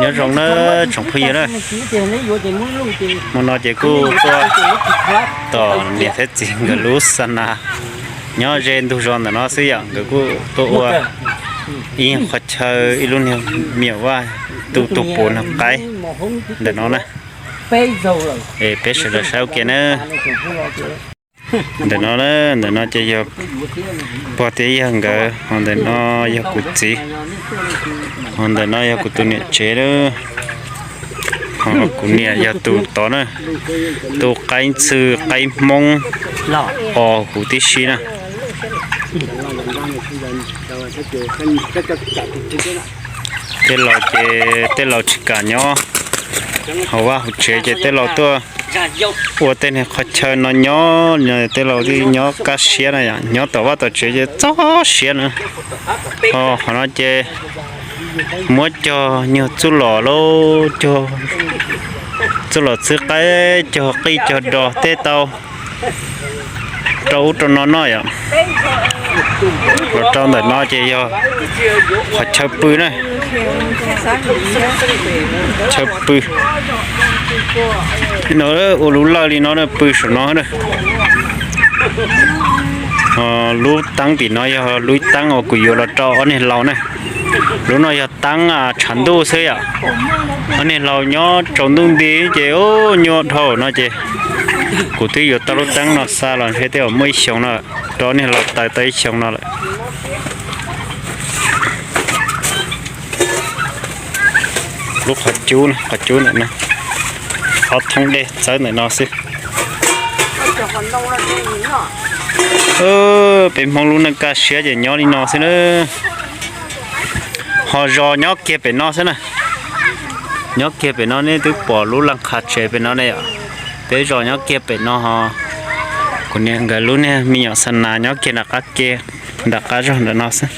Nyob zoo na tsoom phooj ywg na, hmo no ces kuj tuaj tom niam thiab txiv nkawd lub xa nas nyob ze ntug zos ntawm no xwb yom, nkawd kuj tuaj ua ib qhov chaw ib lub niag me nyuam vaj tu tus puav nag qaib ntawm no na. Peb sawv daws saib ua ke na. Ntawm no, ntawm no ces yog pog thiab yawg nkawd, ho ntawm no yog kuv txiv, ho ntawm no yog kuv tus niam tsev lawm. Ho kuv niam yog tus tod na, tu qaib ntxhw qaib hmoob os huv tib si na. Tej laus ces tej laus tsis kam nyob hauv vaj hauv tsev ces tej laus tuaj ua tej niag qhov chaw no nyob, tej laus twb nyob kaj siab na yom, nyob tom vaj tom tsev ces txog siab na. Ho qhov no ces muab cog nyuag txuj lom lauj, cog txuj lom txhwb qaib, cog qij cog dos tej tau rau ub rau no noj yom. Los rau ntawm no ces yog qhov chaw pw na. Chaw pw no ua lub lawj li no na, pw saum no na. Lub teeb tim no yog lub teeb uas kuv yuav los rau ob niag laus na. Lub no yog teeb tshav ntuj xwb yom. Ob niag laus nyob tsaus ntuj nti ces nyuaj dhau no ces kuv twb yuav tau lub teeb no xa los ntshe tej zaum muaj ib xyoos no, rau ob niag laus taws tau ib xyoos no lawm. Lub qhov cub, qhov cub ntawm no, ob thoob dej txawb ntawm no xwb. Peb Hmoob lub neej kaj siab ces nyob li no xwb na. Ho zos nyob kiag pem no xwb na. Nyob kiag pem no nej twb pom lub laj qha tsev pem no ne yom. Peb zos nyob kiag pem no ho kuv niam nkawd lub niag me nyuam xa nas nyob kiag nram qab ke, nram qab zog ntawm no xwb.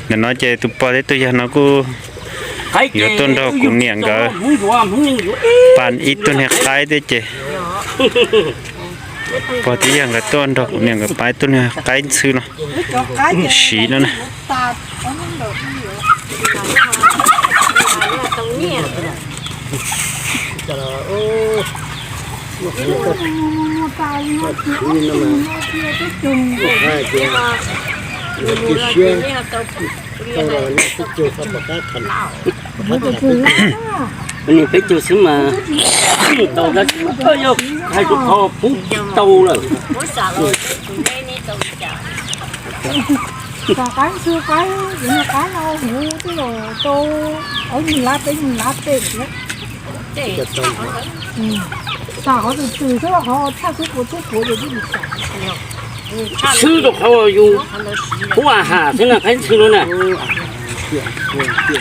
Ntawm no ces tus pog thiab tus yawg no kuj yuav tuaj nrog kuv niam nkawd pab ib tug niag qaib thiab ces pog thiab yawg nkawd tuaj nrog kuv niam nkawd pab ib tug niag qaib ntxhw no siv no na. Nws peb caug xwb mas tau tab sis mas yog hais rau qhov pub tsis tau lawm. Qaib ntxhw qaib, qaib no huv twb los tau, ob nyuag lab peb nyuag lab pem thiab. Tam qhov twm twm xwb, qhov tshaj xwb puas tub puav ces twb tsis tam. Swb rau qhov yus pub a has xwb na, qaib ntxhw no na.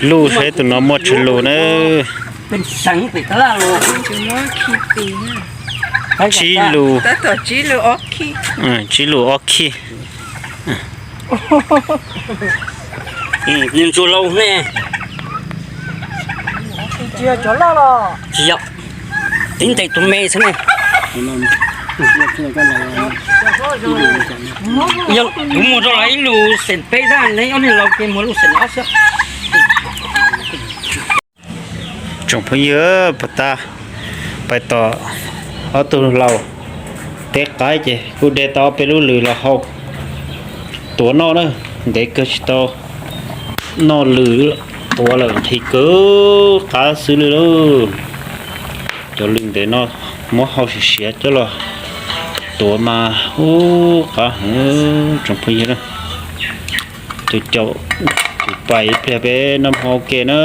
Luj saib tus no muaj tsawg lus na. Tsib lus, tsib lus ob khij. Ntsuag lauj ne. Tsis yog, tib ntes tus me xwb ne. Yog kuv muag rau lawv ib lus xeem peb xwb, neb ob niag laus ces muag lus xeem ob xwb. Tsoom phooj ywg, puag ta pais tom ob tug laus teb qaib ces kuj de tau ob peb lub lws los hau tuav noj na, ntev kawg tsis tau noj lws, tuav lawm nqhis kawg qab xwb li lauj. Cov lws ntev no muab hau siav siav coj los tuav mas ub qab heev tsoom phooj ywg na. Tus caum tus pais ib pliag peb noj hmo ua ke na.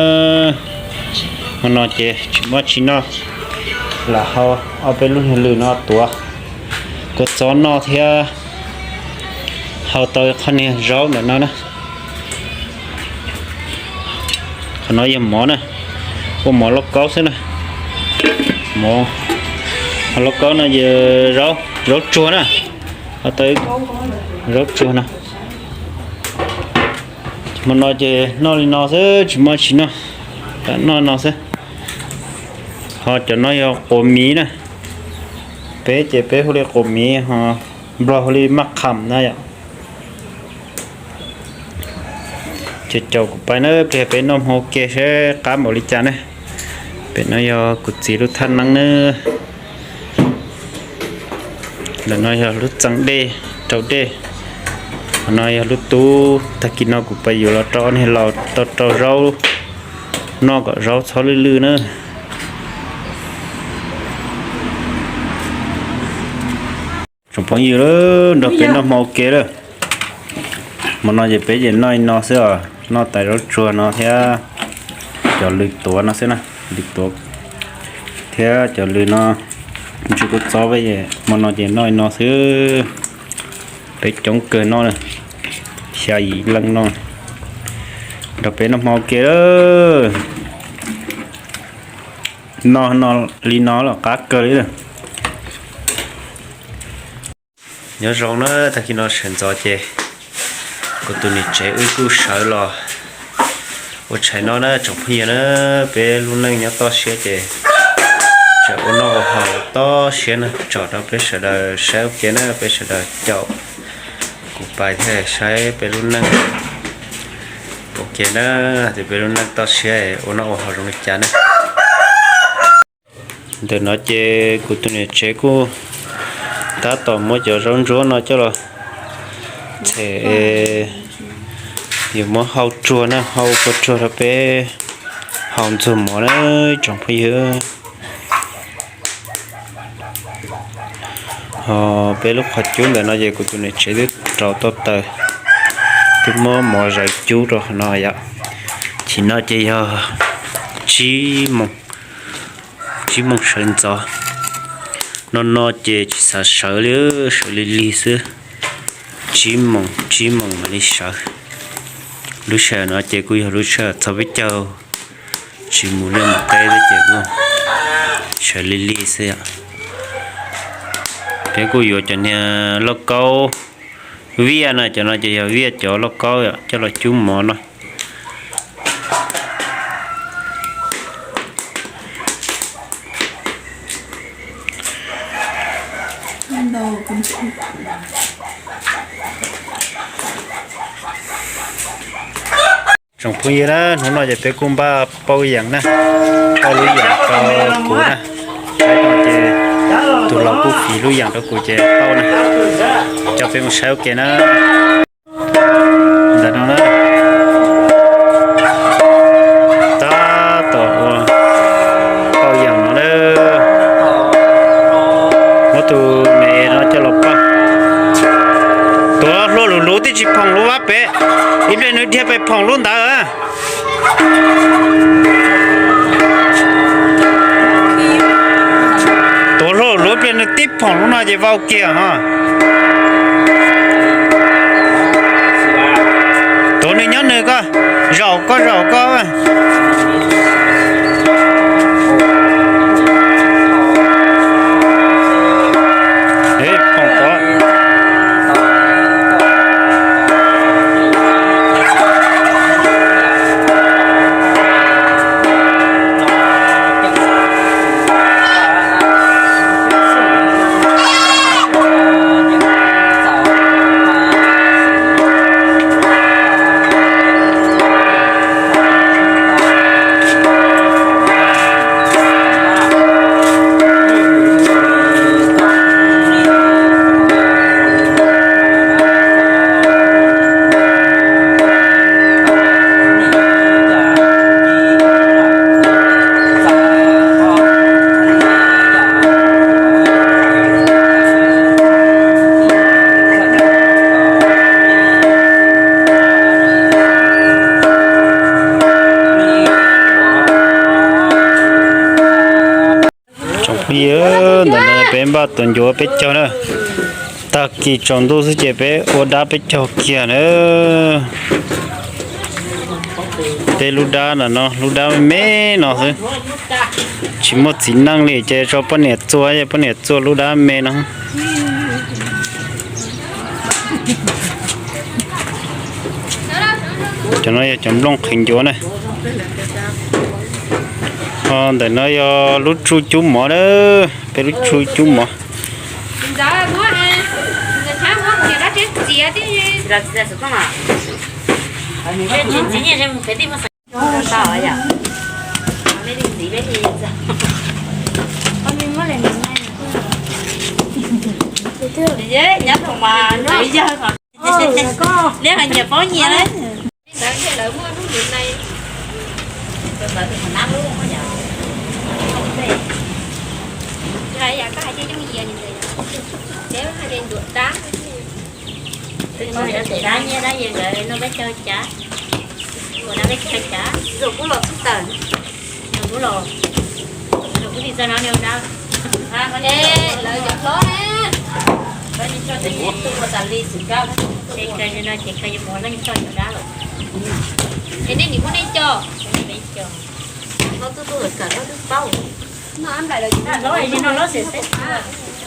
Hmo no ces tsis muaj tsi noj, lam hau ob peb lub niag lws no tuav kua txob noj thiab hau tau qhov niag zaub ntawm no na. Qhov no yog mov na, ua mov lauj kaub xwb na. Mov, mov lauj kaub no yog zaub tsuag na, hau tau zaub tsuag no. Hmo no ces noj li no xwb tsis muaj tsi noj, noj no xwb. Ho cov no yog quav miv na, peb ces peb hu li quav miv, ho Nplog hu li maj qham na yom. Ces caum kuv pais na, pliag peb noj hmo ua ke seb qab npaum li cas ne. Pem no yog kuv txiv lub thaj neeb na. Ntawm no yog lub txee dej, rau dej. Qhov no yog lub tub, tag kis no kuv pais yuav los rau ob niag laus tau rau zaub noj kom zaub txhob lwj lwj na. Tsoom phooj ywg, nrog peb noj hmo ua ke lawm. Hmo no ces peb ces noj li no xwb os, noj tais zaub tsuag no thiab cov lws tuav no xwb na, lws tuav thiab cov lws no, ntsw kua txob peb es hmo no ces noj li no xwb. Peb coob kawg no, xya yim leej no, nrog peb noj hmo ua ke lawm. Noj no li no los qab kawg li lawm. Nyob zoo na, tag kis no sawv ntxov ces kuv tus niam tsev wb kuj sawv los ua tshais no na tsoom phooj ywg na. Peb lub neej nyob toj siab ces tseem ua noj ua haus toj siab na, tsom rau peb sawv daws saib ua ke na, peb sawv daws caum kuv pais thiaj saib peb lub neej ua ke na, tias peb lub neej toj siab ua noj ua haus zoo li cas na. Ntawm no ces kuv tus niam tsev kuj tab tom muab cov zaub ntsuab no coj los txhem, yuav muab hau tsuag na, hau kua tsuag rau peb haus ntxuag mov na tsoom phooj ywg. Ho peb lub qhov cub ntawm no ces kuv tus niam tsev twb rau tau taws, twb muab mov zawv cub rau qhov no yom. Chim no ces yog tsib moos, tsib moos sawv ntxov. No no ces tsis xav sawv li, sawv lig lig xwb. Tsib moos, tsib moos mam li sawv. Lub sij hawm no ces kuj yog lub sij hawm txog peb caug, tsis mus liaj mus teb thiab ces kuj sawv lig lig xwb yom. Peb kuj yuav cov niag lauj kaub viaj na, cov no ces yog viaj cov lauj kaub yom, coj los cub mov no. Tsoom phooj ywg na, hnub no ces peb kuj npaj pauj yeem na, pauj lub yeem rau kuv na. Saib no ces tus laus kuj fiv lub yeem rau kuv ces pauj na, coj peb mus saib ua ke na. Ntawm no na, tab tom ua pauj yeem no na. Muab tus me no coj los pauj. Tuav hluas lus luv tib tsis phoom lub vab pem, ib pliag nws dhia pem phoom lub ntawd. Tuav hluas lus ib pliag nws tib phoom lub no ces vau kiag ho. Tuav nws nyob nws koj, zaum koj zaum koj. Tsoom phooj ywg, ntawm no peb npaj tus ncuav peb caug na. Tag kis tsaus ntuj xwb ces peb ua dab peb caug kiag na. Peb lub dab ntawm no lub dab me me no xwb, tsis muaj txiv neej li ces tso poj niam txua, poj niam txua lub dab me no. Cov no yog cov nplooj qhwv ncuav na. Ho ntawm no yog lub tsuj cub mov na, peb lub tsuj cub mov. Tsis ntxiv nyiaj mus pem tij mus xeem tau yom. Me li ntxiv peb li. Nyob rau mas nyob yawg, neb hais nyias paub nyias lawm. Ntawd ntshe lawv muaj hnub ntawd na, ntawd tus nab lub yog, yog koj hais tias yooj yim ntawd, peb hais tias ncuav dab. Twb no yuav tes dab nyiaj dab yawg nkawd noj peb caug cav, ua dab peb caug cav. Zaum kuv los xub tawm, zaum kuv los, zaum kuv tsis txog no nws ua dab. Lawv cov hlob na, ces kawg no ces kawg yuav mus leej txog cov dab lawm. Es nej nim muab nej coj, hlob twb tuaj kawm hlob twb paub. Hlob li no hlob xiam xeb,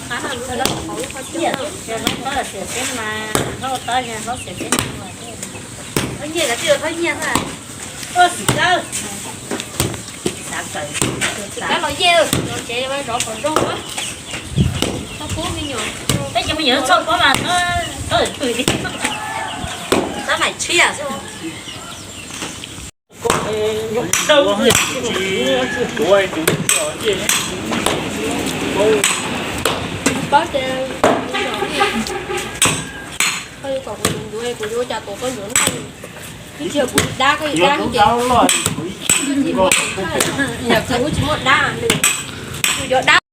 hlob paub xiam xeb mas hlob ua tau hlob xiam xeb. Nyiaj los tij los thawj nyiaj na. Xav kawm, xav los yeej, los tsev zov qhov zoo, txhob pub me nyuam. Peb cov me nyuam txhob pub mas txhob pw li. Tab maim tshiab xwb. Pab ces koj yuav kom kuv ncuav, kuv yuav ua cas tuav koj ncuav no? Twb tsis yog kuv dab, koj yog dab ces, yog kuv tsis muaj dab, kuv cov dab.